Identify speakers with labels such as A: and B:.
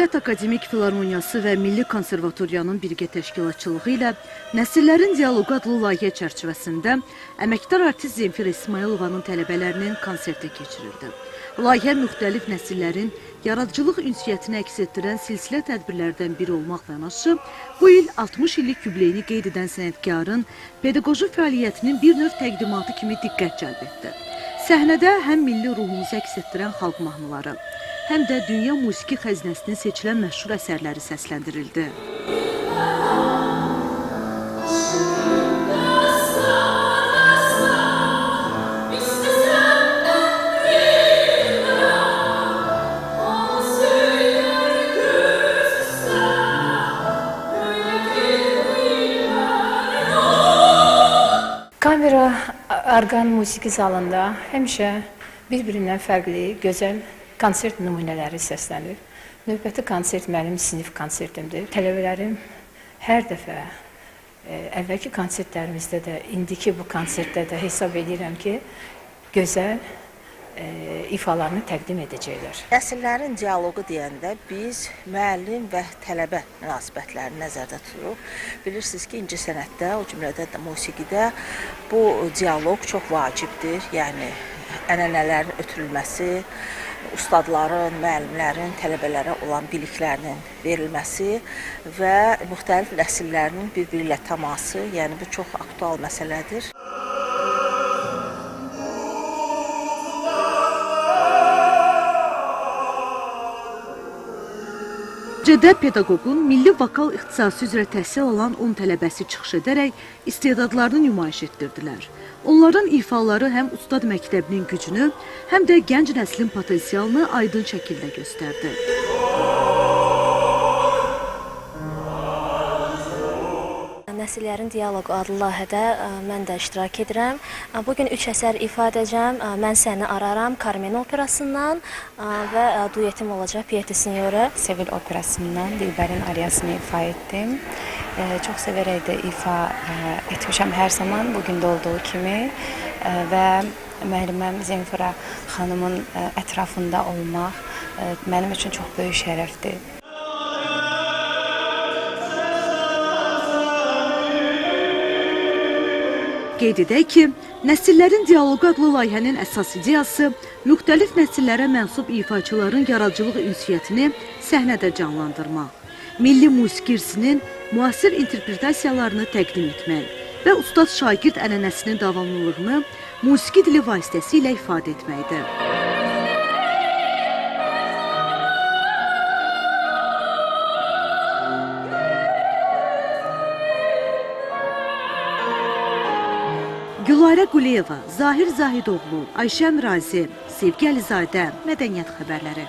A: Dövlət Akademik Filarmoniyası və Milli Konservatoriyanın birgə təşkilatçılığı ilə Nəsillərin Dialoqu adlı layihə çərçivəsində əməkdar artist Zemfira İsmayılovanın tələbələrinin konserti keçirildi. Layihə müxtəlif nəsillərin yaradıcılıq ünsiyyətini əks etdirən silsilə tədbirlərdən biri olmaqla yanaşı, bu il 60 illik yubileyini qeyd edən sənətkarın pedaqoji fəaliyyətinin bir növ təqdimatı kimi diqqət cəlb etdi. Səhnədə həm milli ruhumuzu əks etdirən xalq mahnıları, həm də dünya musiqi xəzinəsinin seçilən məşhur əsərləri səsləndirildi.
B: Kamera orqan musiqi zalında həmişə bir-birindən fərqli, gözəl konsert nümunələri səslənir. Növbəti konsert mənim sinif konsertimdir. Tələbələrim hər dəfə əvvəlki konsertlərimizdə də, indiki bu konsertdə də hesab edirəm ki, gözəl ifalarını təqdim edəcəklər.
C: Nəsillərin dialoqu deyəndə biz müəllim və tələbə münasibətlərini nəzərdə tuturuq. Bilirsiniz ki, incəsənətdə, o cümlədən də musiqidə bu dialoq çox vacibdir. Yəni, ənənələrin ötürülməsi, ustadların, müəllimlərin tələbələrə olan biliklərinin verilməsi və müxtəlif nəsillərinin bir-biri ilə təması, yəni bu çox aktual məsələdir.
A: Nəticədə pedaqoqun milli vokal ixtisası üzrə təhsil alan 10 tələbəsi çıxış edərək istedadlarını nümayiş etdirdilər. Onların ifaları həm ustad məktəbinin gücünü, həm də gənc nəslin potensialını aydın şəkildə göstərdi.
D: Nəsillərin Dialoqu adlı layihədə mən də iştirak edirəm. Bugün 3 əsər ifa edəcəm. Mən Səni Araram Carmen operasından və duetim olacaq Pieti Signore.
E: Sevil operasından Dilbərin ariyasını ifa etdim. Çox sevərək də ifa etmişəm hər zaman, bugün də olduğu kimi və müəlliməm Zemfira xanımın ətrafında olmaq mənim üçün çox böyük şərəfdir.
A: Qeyd edək ki, Nəsillərin Dialoqu adlı layihənin əsas ideyası müxtəlif nəsillərə mənsub ifaçıların yaradıcılıq ünsiyyətini səhnədə canlandırmaq, milli musiqi irsinin müasir interpretasiyalarını təqdim etmək və ustad-şagird ənənəsinin davamlılığını musiqi dili vasitəsilə ifadə etməkdir. Gülarə Quliyeva, Zahir Zahidoğlu, Ayşə Əmrazi, Sevgi Əlizadə, Mədəniyyət Xəbərləri.